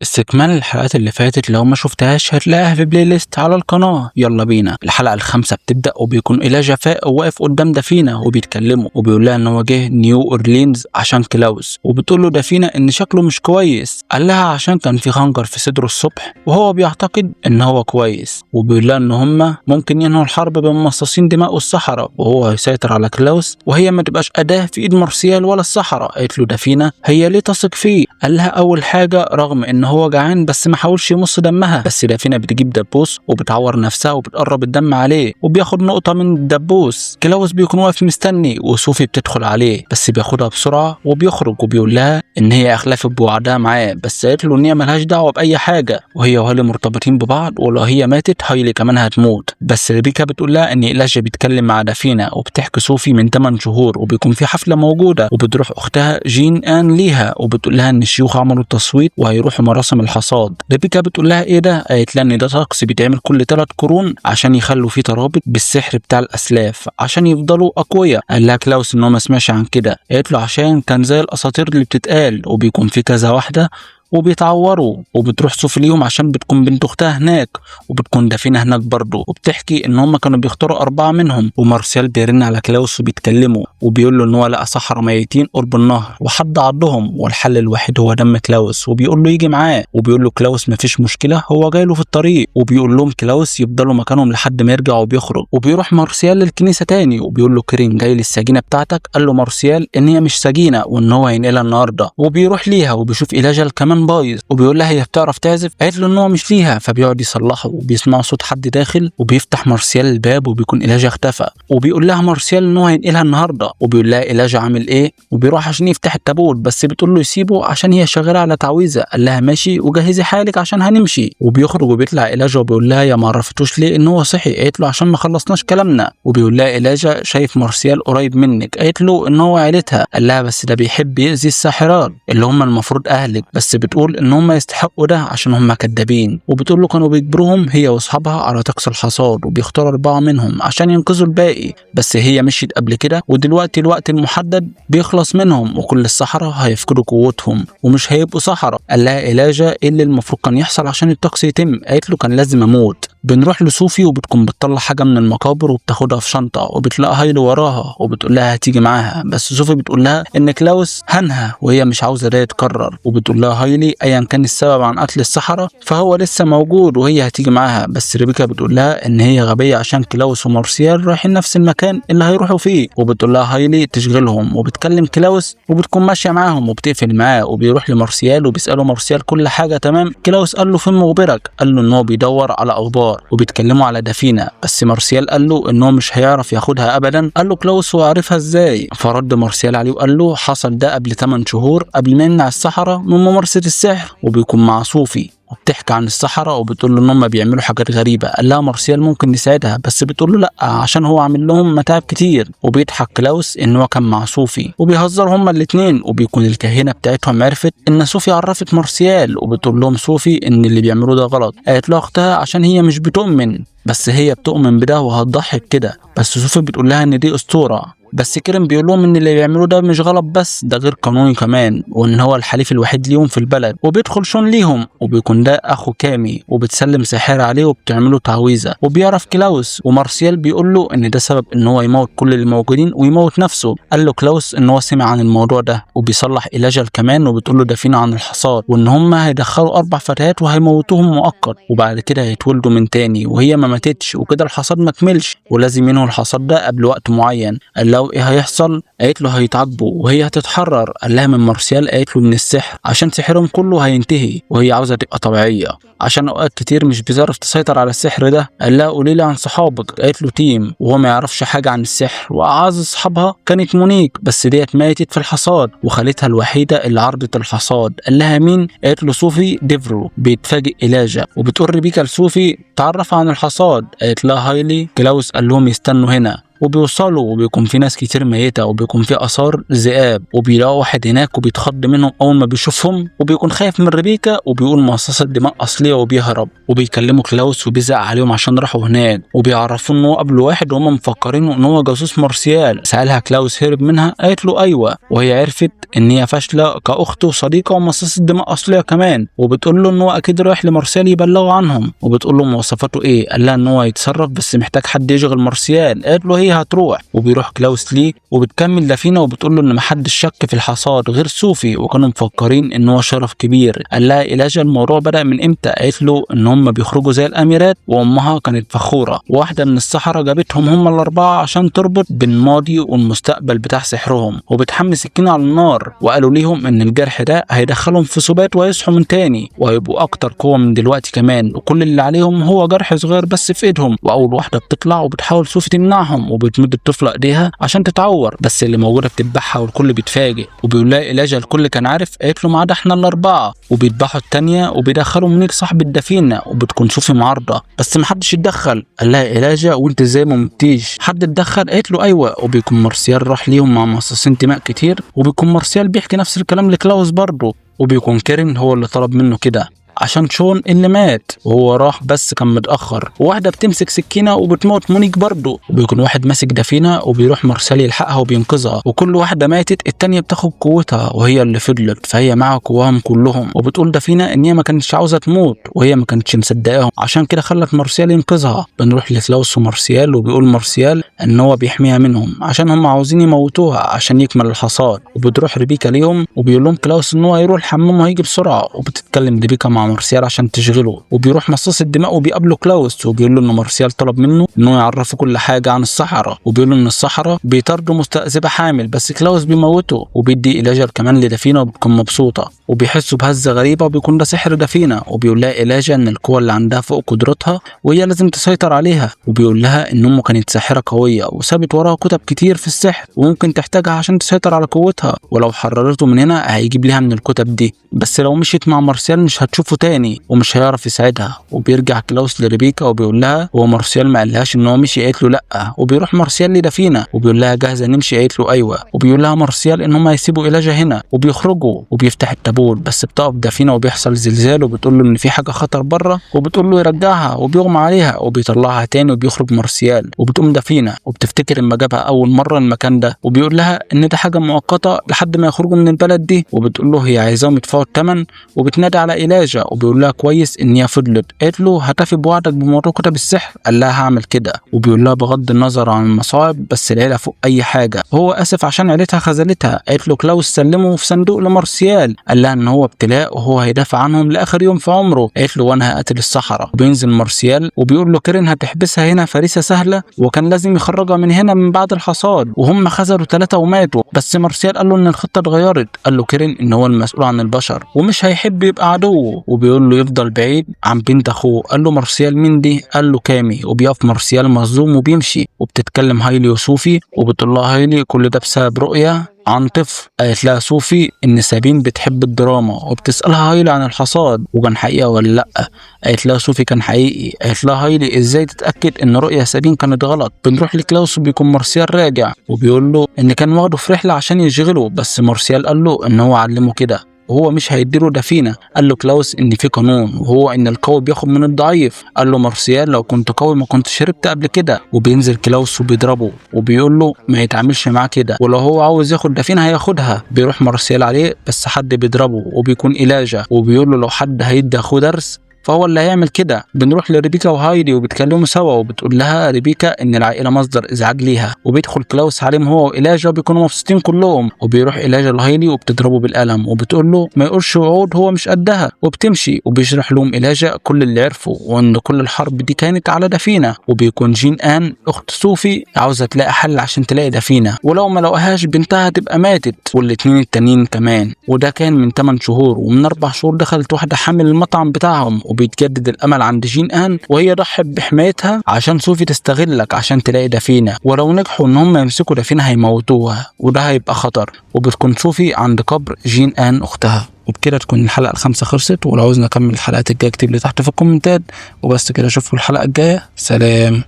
استكمال الحلقات اللي فاتت لو ما شفتهاش هتلاقيها في playlist على القناة. يلا بينا. الحلقة الخامسة بتبدأ وبيكون إيلاجا فاق وواقف قدام دافينا وبيتكلموا وبيقول لها ان هو جه نيو اورلينز عشان كلاوس، وبتقول له دافينا ان شكله مش كويس. قال لها عشان كان في خنجر في صدره الصبح وهو بيعتقد ان هو كويس، وبيقول لها ان هما ممكن ينهوا الحرب بين مصاصين دماء السحرة وهو هيسيطر على كلاوس وهي ما تبقاش أداة في ايد مارسيال ولا السحرة. قالت له دافينا هي ليه تثق فيه؟ قال لها اول حاجة رغم ان هو جعان بس ما حاولش يمص دمها، بس دافينا بتجيب دبوس وبتعور نفسها وبتقرب الدم عليه وبياخد نقطة من الدبوس. كلاوس بيكون واقف مستني وصوفي بتدخل عليه بس بياخدها بسرعة وبيخرج وبيقول لها ان هي اخلفت بوعدها معاه، بس قالت له ان هي ملهاش دعوة بأي حاجة وهي وهالي مرتبطين ببعض ولو هي ماتت هايلي كمان هتموت. بس ريبيكا بتقول لها ان إيلاجا بيتكلم مع دافينا وبتحكي صوفي من 8 شهور وبيكون في حفلة موجودة وبتروح اختها جين ان ليها وبتقول لها ان الشيوخ عملوا التصويت وهيروحوا مراسم الحصاد. ريبيكا بتقول لها ايه ده؟ قالت لها ان ده طقس بيتعمل كل 3 قرون عشان يخلوا فيه ترابط بالسحر بتاع الاسلاف عشان يفضلوا اقوياء. قال لها كلاوس ان هو ما سمعش عن كده، قالت له عشان كان زي الاساطير اللي بتتقال وبيكون في كذا واحدة وبيتعوروا، وبتروح صوفي ليهم عشان بتكون بنت اختها هناك وبتكون دفينه هناك برضه، وبتحكي ان هم كانوا بيختاروا 4 منهم. ومارسيال بيرن على كلاوس وبيتكلموا وبيقول له ان هو لقى سحرة ميتين قرب النهر وحد عضهم والحل الوحيد هو دم كلاوس، وبيقول له يجي معاه، وبيقول له كلاوس مفيش مشكلة هو جاي له في الطريق، وبيقول لهم كلاوس يفضلوا مكانهم لحد ما يرجع وبيخرج. وبيروح مارسيال للكنيسة تاني وبيقول له كريم جاي للسجينه بتاعتك، قال له مارسيال ان هي مش سجينه وان هو هينقلها النهارده. وبيروح ليها وبيشوف إيلاجا كمان بايظ وبيقول لها هي بتعرف تعزف، قالت له ان هو مش ليها، فبيقعد يصلحه وبيسمعوا صوت حد داخل وبيفتح مارسيال الباب وبيكون إيلاجا اختفى، وبيقول لها مارسيال ان هو هينقلها النهارده، وبيقول لها إيلاجا عامل ايه، وبيروح عشان يفتح التابوت بس بتقول له يسيبه عشان هي شغالة على تعويذه، قال لها ماشي وجهزي حالك عشان هنمشي. وبيخرج وبيطلع إيلاجا وبيقول لها يا ما عرفتوش ليه ان هو صحي، قالت له عشان ما خلصناش كلامنا. وبيقول لها إيلاجا شايف مارسيال قريب منك، قالت له ان هو عيلتها، قال لها بس ده بيحب يأذي الساحرات اللي هم المفروض اهلك، بس بتقول ان هم يستحقوا ده عشان هم كدابين. وبتقول له كانوا بيجبروهم هي واصحابها على طقس الحصاد وبيختاروا 4 منهم عشان ينقذوا الباقي، بس هي مشيت قبل كده ودلوقتي الوقت المحدد بيخلص منهم وكل السحرة هيفقدوا قوتهم ومش هيبقوا سحرة. قال لها إيلاجا ايه اللي المفروض كان يحصل عشان الطقس يتم؟ قالت له كان لازم اموت. بنروح لصوفي وبتكون بتطلع حاجة من المقابر وبتاخدها في شنطه وبتلاقي هايلي وراها وبتقول لها هتيجي معاها، بس صوفي بتقول لها ان كلاوس هنها وهي مش عاوزه ده يتكرر، وبتقول لها هايلي ايا كان السبب عن قتل السحرة فهو لسه موجود وهي هتيجي معاها. بس ريبيكا بتقول لها ان هي غبية عشان كلاوس ومارسيال رايحين نفس المكان اللي هيروحوا فيه، وبتقول لها هايلي تشغلهم وبتكلم كلاوس وبتكون ماشية معاهم وبتقفل معاه. وبيروح لمارسيال وبيساله مارسيال كل حاجة تمام، كلاوس قال له فين مخبرك؟ قال له ان هو بيدور على اخبار وبيتكلموا على دافينا، بس مارسيال قال له ان هو مش هيعرف ياخدها ابدا. قال له كلاوس هو عارفها ازاي؟ فرد مارسيال عليه وقال له حصل ده قبل 8 شهور قبل ما يمنع السحرة من ممارسة السحر، وبيكون مع صوفي وبتحكي عن السحرة وبتقول له ان هم بيعملوا حاجات غريبة. قال لها مارسيال ممكن نساعدها، بس بتقول له لا عشان هو عامل لهم متاعب كتير. وبيضحك كلاوس ان هو كان مع صوفي وبيهزر هما الاثنين، وبيكون الكاهنة بتاعتهم عرفت ان صوفي عرفت مارسيال وبتقول لهم صوفي ان اللي بيعملوه ده غلط. قالت لها اختها عشان هي مش بتؤمن، بس هي بتؤمن بده وهتضحي بكده، بس صوفي بتقول لها ان دي اسطورة. بس كريم بيقول لهم ان اللي بيعملوه ده مش غلط بس ده غير قانوني كمان، وان هو الحليف الوحيد ليهم في البلد. وبيدخل شون ليهم وبيكون ده اخو كامي وبتسلم ساحرة عليه وبتعمله تعويذه، وبيعرف كلاوس ومارسيال بيقول له ان ده سبب ان هو يموت كل اللي موجودين ويموت نفسه. قال له كلاوس ان هو سمع عن الموضوع ده، وبيصلح إيلاجا كمان وبتقول له دافينا عن الحصاد وان هم هيدخلوا 4 فتيات وهيموتوهم مؤقت وبعد كده هيتولدوا من تاني وهي ما ماتتش وكده الحصاد ما كملش ولازم ينهوا الحصاد ده قبل وقت معين. قال له ايه هيحصل؟ قالت له هيتعاقبوا وهي هتتحرر. قال لها من مارسيال؟ قالت له من السحر عشان سحرهم كله هينتهي وهي عاوزه تبقى طبيعية عشان اوقات كتير مش بتعرف تسيطر على السحر ده. قال لها قولي لي عن صحابك؟ قالت له تيم وهو ما يعرفش حاجة عن السحر، واعز اصحابها كانت مونيك بس ديت ماتت في الحصاد وخالتها الوحيدة اللي عرضت الحصاد. قال لها مين؟ قالت له صوفي ديفرو. بيتفاجئ إيلاجا وبتقول ريبيكا لصوفي تعرف عن الحصاد. قالت لها هايلي. كلاوس قال لهم يستنوا هنا، وبيوصلوا وبيكون في ناس كتير ميته وبيكون في اثار ذئاب، وبيلاقوا واحد هناك وبيتخض منهم اول ما بيشوفهم، وبيكون خايف من ريبيكا وبيقول مصاصة دماء اصلية وبيهرب. وبيكلموا كلاوس وبيزعق عليهم عشان راحوا هناك، وبيعرفوا ان هو قابل واحد وهم مفكرين ان هو جاسوس مارسيال. سالها كلاوس هرب منها، قالت له ايوه، وهي عرفت ان هي فاشلة كاخت وصديقه ومصاصه دماء اصلية كمان، وبتقول له ان هو اكيد رايح لمارسيال يبلغوا عنهم، وبتقول له مواصفاته ايه، قال لها ان هو هيتصرف بس محتاج حد يشغل مارسيال، قالت له هي هتروح. وبيروح كلاوس ليه وبتكمل دافينا وبتقول له ان محدش شك في الحصاد غير صوفي، وكانوا مفكرين ان هو شرف كبير. قال لها إيلاجا الموضوع بدأ من امتى؟ قالت له ان هم بيخرجوا زي الاميرات وامها كانت فخورة، واحدة من السحرة جابتهم هم الاربعة عشان تربط بين الماضي والمستقبل بتاع سحرهم، وبتحمي سكينة على النار، وقالوا ليهم ان الجرح ده هيدخلهم في سبات ويصحوا من تاني وهيبقوا اكتر قوة من دلوقتي كمان، وكل اللي عليهم هو جرح صغير بس في ايدهم. واول واحدة بتطلع وبتحاول صوفي تمنعهم وبتمد الطفلة ايديها عشان تتعور، بس اللي موجودة بتذبحها والكل بيتفاجئ. وبيقول لها إيلاجا الكل كان عارف، قالت له ما عدا احنا الاربعة. وبيذبحوا الثانية وبيدخلوا منيك صاحب الدفينه، وبتكون صوفي معارضة بس ما حدش يتدخل. قال لها إيلاجا وانت ازاي ما متيش؟ حد اتدخل؟ قالت له ايوه. وبيكون مارسيال راح ليهم مع مصاصين دماء كتير، وبيكون مارسيال بيحكي نفس الكلام لكلاوس برضه، وبيكون كيرن هو اللي طلب منه كده عشان شون اللي مات وهو راح بس كان متأخر. وواحدة بتمسك سكينة وبتموت مونيك برضه، وبيكون واحد ماسك دفينة وبيروح مارسيال يلحقها وبينقذها، وكل واحدة ماتت التانية بتاخد قوتها وهي اللي فضلت، فهي معها قواهم كلهم. وبتقول دفينة ان هي ما كانتش عاوزة تموت وهي ما كانتش مصدقاهم، عشان كده خلت مارسيال ينقذها. بنروح لكلاوس ومارسيال، وبيقول مارسيال ان هو بيحميها منهم عشان هم عاوزين يموتوها عشان يكمل الحصاد. وبتروح ريبيكا ليهم وبيقول لهم كلاوس ان هو هيروح الحمام وهيجي بسرعة، وبتتكلم ريبيكا مع مارسيال عشان تشغله. وبيروح مصاص الدماء وبيقابله كلاوس وبيقول له ان مارسيال طلب منه انه يعرفه كل حاجة عن الصحراء، وبيقول له ان الصحراء بيطاردوا مستذئبه حامل بس كلاوس بيموته. وبيدي إيلاجا كمان لدافينا وبتكون مبسوطة، وبيحسوا بهزه غريبة وبيكون ده سحر دافينا. وبيقول لها إيلاجا ان القوة اللي عندها فوق قدرتها وهي لازم تسيطر عليها، وبيقول لها ان امه كانت ساحرة قوية وسابت وراها كتب كتير في السحر وممكن تحتاجها عشان تسيطر على قوتها، ولو حررته من هنا هيجيب لها من الكتب دي، بس لو مشيت مع مارسيال مش هتشوفه تاني ومش هيعرف يساعدها. وبيرجع كلاوس لريبيكا وبيقول لها هو مارسيال ما قالهاش ان هو مشي؟ قالت له لا. وبيروح مارسيال لدافينا وبيقول لها جاهزة نمشي؟ قالت له ايوه. وبيقول لها مارسيال ان هم هيسيبوا إيلاجا هنا، وبيخرجوا وبيفتح التابوت بس بتقف دافينا وبيحصل زلزال، وبتقول له ان في حاجة خطر بره وبتقول له يرجعها، وبيغمى عليها وبيطلعها تاني وبيخرج مارسيال. وبتقوم دافينا وبتفتكر اما جابها اول مرة المكان ده، وبيقول لها ان ده حاجة مؤقتة لحد ما يخرجوا من البلد دي، وبتقول له هي عايزاهم يدفعوا الثمن، وبتنادي على إيلاجا وبيقول لها كويس ان هي فضلت. قالت له هتفي بوعدك بموضوع كتب السحر؟ قال لها هعمل كده. وبيقول لها بغض النظر عن المصاعب بس العيلة فوق اي حاجة، هو اسف عشان عيلتها خذلتها. قالت له كلاوس سلمه في صندوق لمارسيال، قال لها ان هو ابتلاء وهو هيدافع عنهم لاخر يوم في عمره. قالت له وانا هقتل السحرة. وبينزل مارسيال وبيقول له كيرن هتحبسها هنا فريسة سهلة وكان لازم يخرجها من هنا من بعد الحصاد، وهم خسروا 3 وماتوا، بس مارسيال قال له ان الخطة اتغيرت. قال له كيرن ان هو المسؤول عن البشر ومش هيحب يبقى عدوه، وبيقول له يفضل بعيد عن بنت اخوه. قال له مارسيال مين دي؟ قال له كامي. وبيقف مارسيال مصدوم وبيمشي. وبتتكلم هايلي وصوفي وبتقول لها هايلي كل ده بسبب رؤية عن طفل. قالت لها صوفي ان سابين بتحب الدراما، وبتسألها هايلي عن الحصاد وكان حقيقة ولا لا. قالت لها صوفي كان حقيقي. قالت لها هايلي ازاي تتأكد ان رؤية سابين كانت غلط. بنروح لكلاوس وبيكون مارسيال راجع وبيقول له ان كان واخده في رحلة عشان يشغله، بس مارسيال قال له ان هو علمه كده وهو مش هيديله دفينة. قال له كلاوس ان في قانون وهو ان القوي بياخد من الضعيف. قال له مارسيال لو كنت قوي ما كنت شربت قبل كده. وبينزل كلاوس وبيضربه وبيقول له ما يتعاملش معاه كده، ولو هو عاوز ياخد دفينة هياخدها. بيروح مارسيال عليه بس حد بيضربه وبيكون إيلاجا، وبيقول له لو حد هيدي اخوه درس فهو اللي هيعمل كده. بنروح لريبيكا وهايدي وبيتكلموا سوا، وبتقول لها ريبيكا ان العائلة مصدر ازعاج ليها. وبيدخل كلاوس عليهم هو وإيلاجا وبيكونوا مبسوطين كلهم. وبيروح إيلاجا لهايدي وبتضربه بالقلم وبتقول له ما يقولش وعود هو مش قدها، وبتمشي. وبيشرح لهم إيلاجا كل اللي عرفه وان كل الحرب دي كانت على دفينه. وبيكون جين ان اخت صوفي عاوزه تلاقي حل عشان تلاقي دفينه، ولو ما لقاهاش بنتها هتبقى ماتت والاثنين التانيين كمان. وده كان من 8 شهور، ومن 4 شهور دخلت واحدة حامل المطعم بتاعهم. وبيتجدد الامل عند جين ان، وهي ضحت بحمايتها عشان صوفي تستغلك عشان تلاقي دفينه، ولو نجحوا ان هم يمسكوا دفينه هيموتوها وده هيبقى خطر. وبتكون صوفي عند قبر جين ان اختها. وبكده تكون الحلقة 5 خلصت، ولو عاوزنا نكمل الحلقات الجاية اكتب لي تحت في الكومنتات. وبس كده، اشوفكم الحلقة الجاية، سلام.